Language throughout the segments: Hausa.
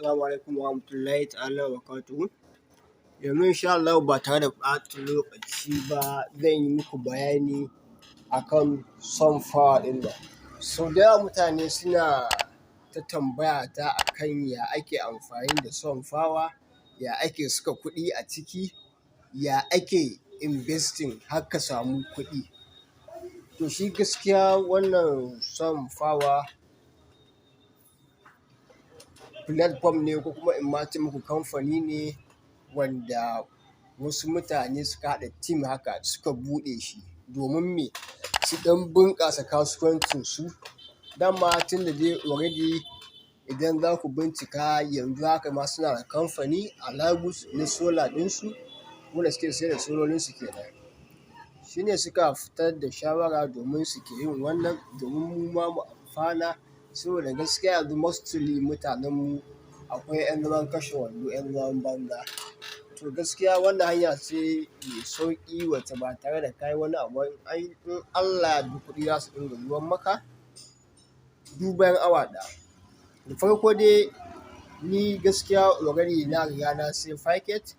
Assalamu alaikum warahmatullahi ta'ala wabarakatuhu. Yanzu insha Allahu, ba tare da ɓata lokaci ba, zan yi muku bayani akan Sunpower ɗin nan. Sau da yawa mutane suna ta tambaya ta akan ya ake amfani da Sunpower, ya ake saka kuɗi a ciki, ya ake investing har ka samu kuɗi. To, shi gaskiya wannan Sunpower platform ne, ko kuma in ma ce muku kamfani ne wanda wasu mutane suka haɗa team haka suka buɗe shi domin me? Su ɗan bunƙasa kasuwancin su. Dama tun da dai already idan za ku bincika, yanzu haka ma suna da kamfani a Lagos na solar ɗinsu, wanda suke sayar da sololinsu kenan. Shi ne suka fitar da shawara domin suke yin wannan, domin mu ma mu amfana, saboda gaskiya yanzu mostly mutanen mu akwai 'yan zaman kashe wando, 'yan zaman banza. To, gaskiya wannan hanya ce mai sauƙi wacce ba tare da ka yi wani abu ba, in Allah ya yarda kuɗi za su dinga zuwan maka duk bayan awa ɗaya. Da farko dai, ni gaskiya already na riga na sayi package.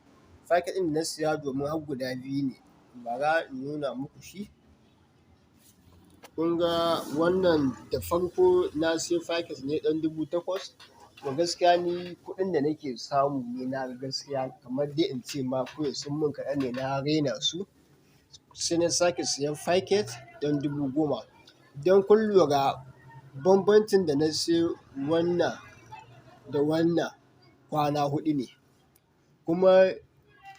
Package ɗin da na siya domin har guda biyu ne. Bara in nuna muku shi. Kun ga wannan, da farko na sayi package ne ɗan 8,000. To, gaskiya ni kuɗin da nake samu ne, na ga gaskiya kamar dai in ce ma kawai sun mun kaɗan ne, na raina su. Sai na sake siyan package ɗan 10,000. Idan kun lura, bambancin da na sayi wannan da wannan kwana 4 ne. Kuma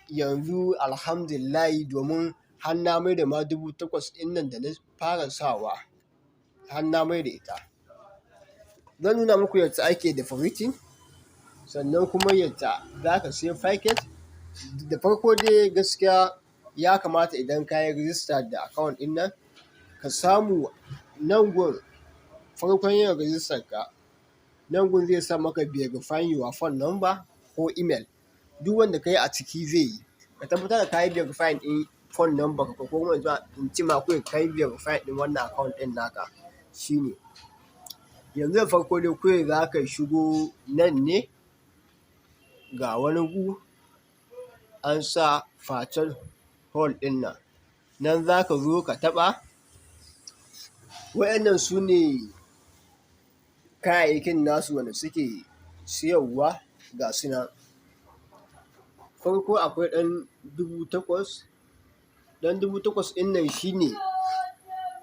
yanzu alhamdulillahi, domin har na mai da ma 8,000 ɗin nan da na fara sawa, har na mai da ita. Zan nuna muku yadda ake depositing, sannan kuma yadda za ka siya package. Da farko dai, gaskiya ya kamata idan ka yi register da account ɗin nan, ka samu nan gun, farkon yin register ka, nan gun zai sa maka "Verify your phone number" ko email. Duk wanda ka yi a ciki zai yi. Ka tabbatar da ka yi verifying ɗin phone number ka, ko kuma in ce ma kawai ka yi verify ɗin wannan account ɗin naka, shine. Yanzu da farko dai, kawai za ka shigo nan ne, ga wani gu an sa "Purchase all" ɗin nan. Nan za ka zo ka taɓa. Waɗannan su ne kayayyakin nasu wanda suke siyarwa, ga su nan. Farko akwai ɗan 8,000. Ɗan 8,000 ɗin nan shine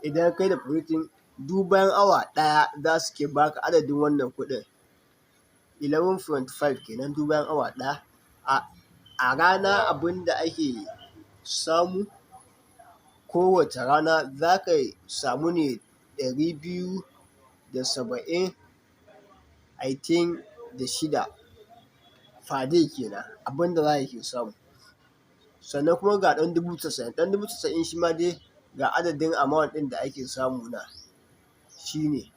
idan ka yi depositing, duk bayan awa ɗaya za su ke ba ka adadin wannan kuɗin. 11.5 kenan duk bayan awa ɗaya. A rana abin da ake samu kowace rana, za ka samu ne 270, I think, da shida per day kenan abin da za ka ke samu. Sannan kuma ga ɗan 90,000. Ɗan 90,000 shi ma dai ga adadin amount ɗin da ake samu nan shine.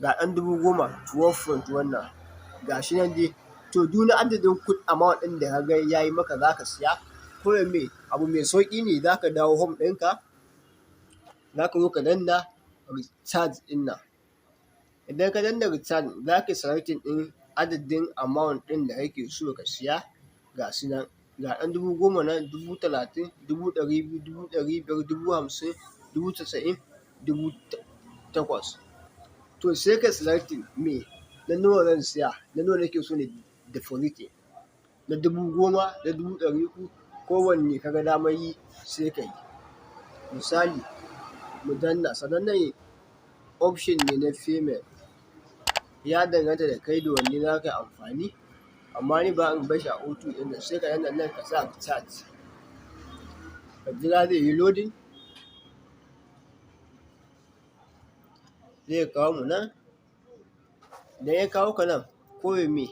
Ga ɗan 10,000, 12 point wannan, ga shi nan dai. To, duk na adadin amount ɗin da ka ga ya yi maka, za ka siya. Kawai me abu mai sauƙi ne, za ka dawo home ɗinka, za ka zo ka danna recharge ɗin nan. Idan ka danna recharge, za ka yi selecting ɗin adadin amount ɗin da kake so ka siya, ga su nan. Ga ɗan 10,000 nan, 30,000, 200,000, 500,000, 50,000, 90,000, 8,000. To, sai ka selecting me na nawa zan siya, na nawa nake so na depositing. Na 10,000, na 300,000, kowanne ka ga damar yi sai ka yi. Misali, mu danna, sannan nan option ne na payment. Ya danganta da kai da wanne za ka yi amfani, amma ni bara in barshi a auto ɗin nan, sai ka danna nan ka sa recharge. Ka jira zai yi loading. Zai kawo mu nan. Idan ya kawo ka nan, kawai me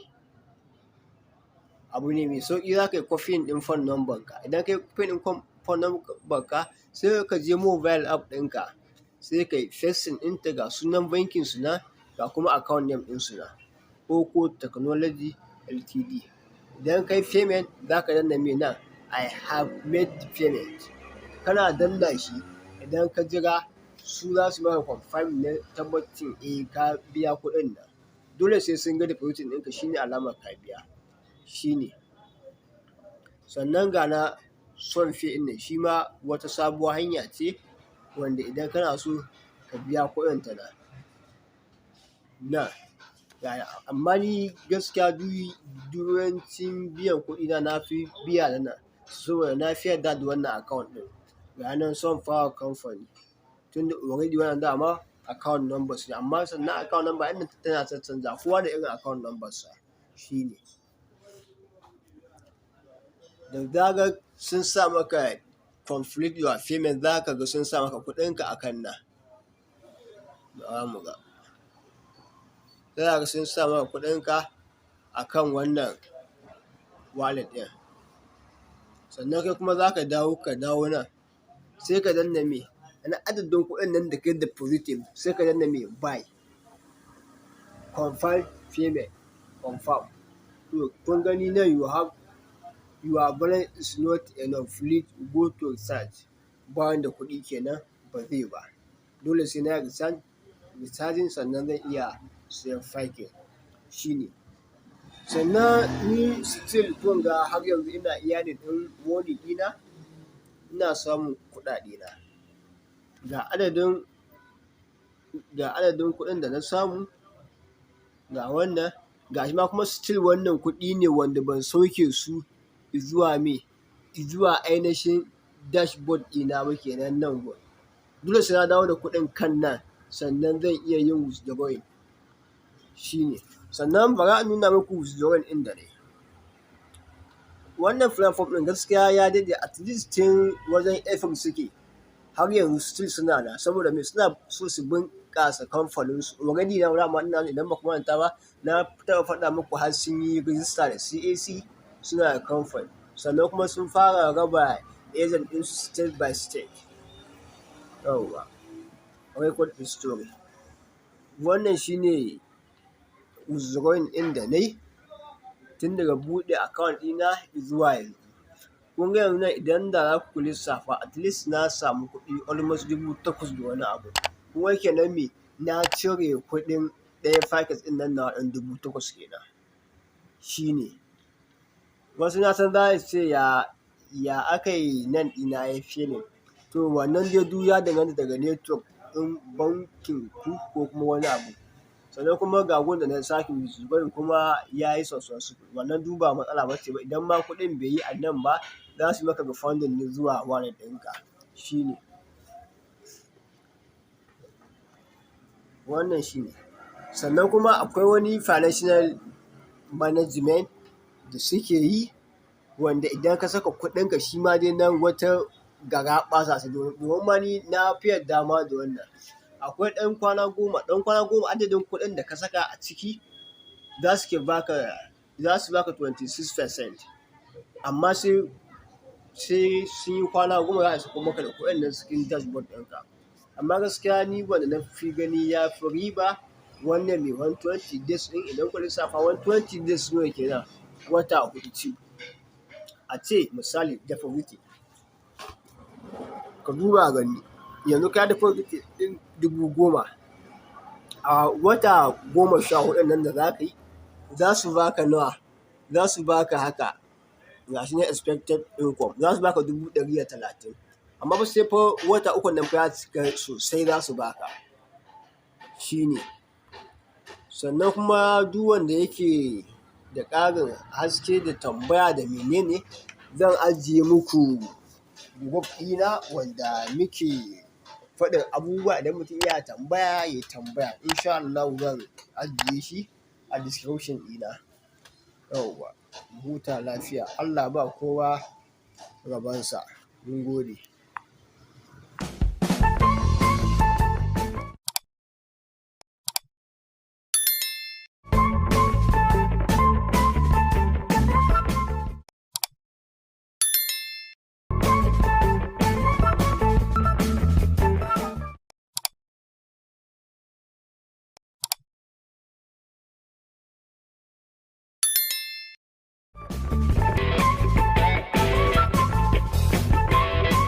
abu ne mai sauƙi, za ka yi copying ɗin phone number ka. Idan ka yi copying ɗin phone number ka, sai ka je mobile app ɗinka, sai ka yi pasting ɗinta. Ga sunan bankin su nan, ga kuma account name ɗinsu nan, Oko Technology Ltd. Idan ka yi payment, za ka danna me nan, "I have made payment". Kana danna shi, idan ka jira, su za su maka confirm na tabbacin eh, ka biya kuɗin nan. Dole sai sun ga depositing ɗinka, shine alamar ka biya. Shine. Sannan ga na Sunpay ɗin nan, shi ma wata sabuwar hanya ce wanda idan kana so ka biya kuɗin ta nan. Nan amma ni gaskiya duk yawancin biyan kuɗina na fi biya da nan, saboda na fi yarda da wannan account ɗin. Ga nan Sunflower Company, tunda already wannan dama account number ne, amma sannan account number ɗin tana caccanzawa, kowa da irin account number sa, shine. Da zarar sun sa maka "complete your payment", za ka ga sun sa maka kuɗinka a kan nan. Bara mu ga. Za ka ga sun sa maka kuɗinka a kan wannan wallet ɗin. Sannan kai kuma za ka dawo nan, sai ka danna me? Na adadin kuɗin nan da ka yi depositing, sai ka danna me? Buy. Confirm payment, confirm. To, kun gani nan, "You have your balance is not enough, please go to recharge." Ba ni da kuɗi kenan, ba zai ba. Dole sai na yi recharging sannan zan iya siyan package, shine. Sannan ni still kun ga har yanzu ina earning ɗin money ɗina, ina samun kuɗaɗe na. Ga adadin kuɗin da na samu, ga wannan, ga shi ma kuma still wannan kuɗi ne wanda ban sauke su izuwa me, izuwa ainihin dashboard ɗina ba kenan nan gun. Dole sai na dawo da kuɗin kan nan sannan zan iya yin withdrawing, shine. Sannan bara in nuna muku withdrawing ɗin da nayi. Wannan platform ɗin gaskiya ya daɗe, at least tun wajen April suke, har yanzu still suna nan, saboda me? Suna so su bunƙasa kamfanin su. Already na dama ina, idan ba ku manta ba, na taɓa faɗa muku har sun yi rijista da CAC, suna da kamfani. Sannan kuma sun fara raba agent ɗinsu state by state. Yauwa, record history. Wannan shine withdrawing ɗin da nayi tun daga buɗe account ɗina zuwa yanzu. Kun ga yanzu nan, idan da za ku lissafa, at least na samu kuɗi almost 8,000 da wani abu. Kuma kenan me? Na cire kuɗin ɗaya package ɗin nan nawa ɗan 8,000 kenan. Shine. Wasu na san za su ce ya aka yi nan ɗina yayi failing. To, wannan dai duk ya danganta daga network ɗin bankin ku ko kuma wani abu. Sannan kuma ga gun da na sake withdrawing kuma ya yi successful. Wannan duk ba matsala ba ce ba. Idan ma kuɗin bai yi a nan ba, za su maka refunding ne zuwa wallet ɗinka. Shine. Wannan shine. Sannan kuma akwai wani financial management da suke yi, wanda idan ka saka kuɗinka, shi ma dai nan wata garaɓasa ce, domin ma ni na fi yarda ma da wannan. Akwai ɗan kwana 10, ɗan kwana 10, adadin kuɗin da ka saka a ciki za su baka 26%, amma sai sun yi kwana 10 za a sako maka da kuɗin nan cikin dashboard ɗinka. Amma gaskiya ni wanda na fi gani ya fi riba, wannan mai 120 days ɗin. Idan kuka lissafa 120 days nawa kenan? Wata 4 cif. A ce misali deposit, ka duba ka gani, yanzu ka yi deposit ɗin 10,000, a wata 14 nan da za ka yi, za su baka nawa? Za su baka haka, ga shi nan expected income, za su baka 130,000. Amma fa sai fa wata ukun nan fa ya cika sosai za su baka. Shine. Sannan kuma duk wanda yake da ƙarin haske da tambaya da mene ne, zan ajiye muku group ɗina wanda muke faɗin abubuwa, idan mutum yana tambaya ya tambaya. In sha Allahu zan ajiye shi a description ɗina. Yauwa, mu huta lafiya. Allah ba kowa rabonsa. Mun gode.